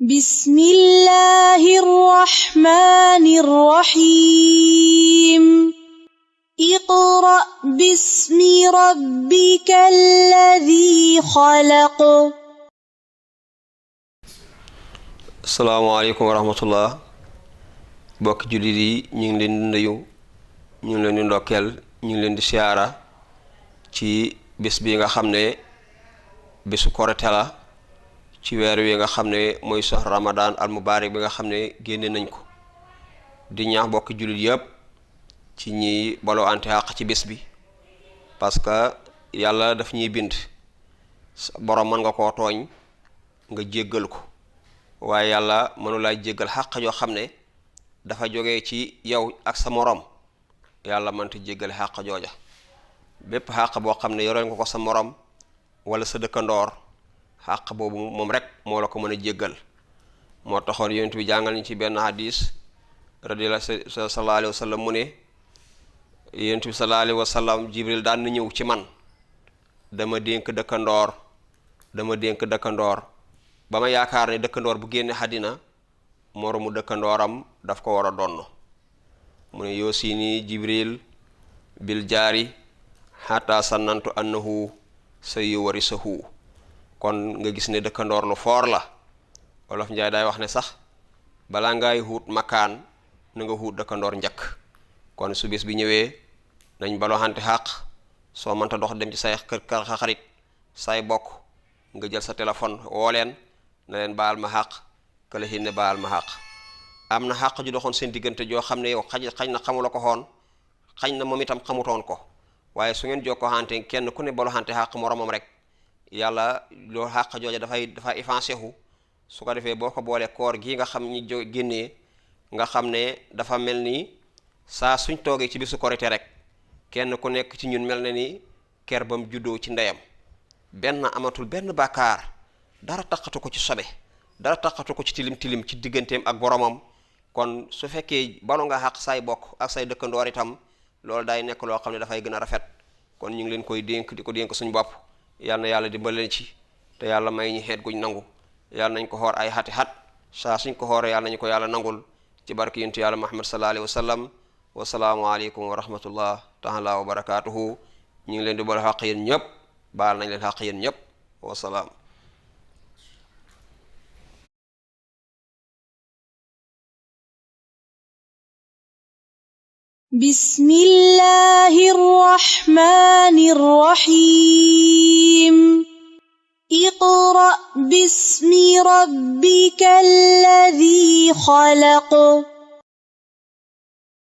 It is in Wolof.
بسم الله الرحمن الرحيم اقرأ باسم ربك الذي خلق. asalaamaaleykum wa rahmatullah bokki jullit yi ñu ngi leen di nuyu ñu ngi leen di ndokkeel ñu ngi leen di siyaara ci bés bi nga xam ne bésu korite la ci weer wi nga xam ne mooy sax ramadan al mubarak bi nga xam ne génne nañ ko di ñaax bokki jullit yëpp ci ñi baloo ante àq ci bés bi parce que yàlla daf ñuy bind borom mën nga koo tooñ nga jéggal ko waaye yàlla mënulaa jéggal xàq yoo xam ne dafa jógee ci yow ak sa moroom yàlla mënta jéggale xàq jooja bépp xàq boo xam ne yoreel nga ko sa moroom wala sa dëkkandoor xàq boobu moom rek moo la ko mën a jéggal moo taxoon yonent bi jàngal ñu ci benn hadis radiyallahu sallallahu alayhi wa sallam mu ne yonent bi sallallahu alayhi wa sallam jibril daan na ñëw ci man dama dénk dëkkandoor ba ma yaakaar ne dëkkandoor bu génne xadina moroomu dëkkandooram daf ko war a donn mu ne yoosi ni jibril bil jaari xataa sannantu annahu sayuwarisahu kon nga gis ne dëkkandoor lu foor la wolof njaay daay wax ne sax balaa ngay xuut makkaan na nga xuut dëkkandoor njëkk kon su bés bi ñëwee nañ baloo xante xàq soo mënta dox dem ci say kër xarit say bokk nga jël sa téléphone woo leen na leen baal ma xàq këla xin ne baal ma xàq am na xàq ju doxoon seen diggante joo xam ne yow xañ na xamula ko xoon xañ na moom itam xamutoon ko waaye su ngeen jokkoo xante kenn ku ne baloo xante xàq moromam rek yàlla loolu xàq jooja dafa effacé wu su ko defee boo ko boolee koor gi nga xam ñi génnee nga xam ne dafa mel ni saa suñ toogee ci bisu korite rek kenn ku nekk ci ñun mel na ni ker bam juddoo ci ndeyam benn amatul benn bàkkaar dara taqatu ko ci sobe dara taqatu ko ci tilim ci digganteem ak boromam kon su fekkee balu nga xàq say bokk ak say dëkkandoor itam loolu day nekk loo xam ne dafay gën a rafet kon ñu ngi leen koy dénk di ko dénk suñu bopp yal na yàlla dimbal leen ci te yàlla may ñi xeet guñ nangu yàlla nañ ko xoor ay xati xat saa suñ ko xooree yàlla nañu ko yàlla nangul ci barke yonent yàlla Muhammad sallallahu alayhi wa sallam wasalaamu aleykum wa rahmatullah taala wa barakatuhu ñu ngi leen di bal xàq yéen ñëpp baal nañ leen xàq yéen ñëpp wasalaam. بسم الله الرحمن الرحيم اقرأ باسم ربك الذي خلق.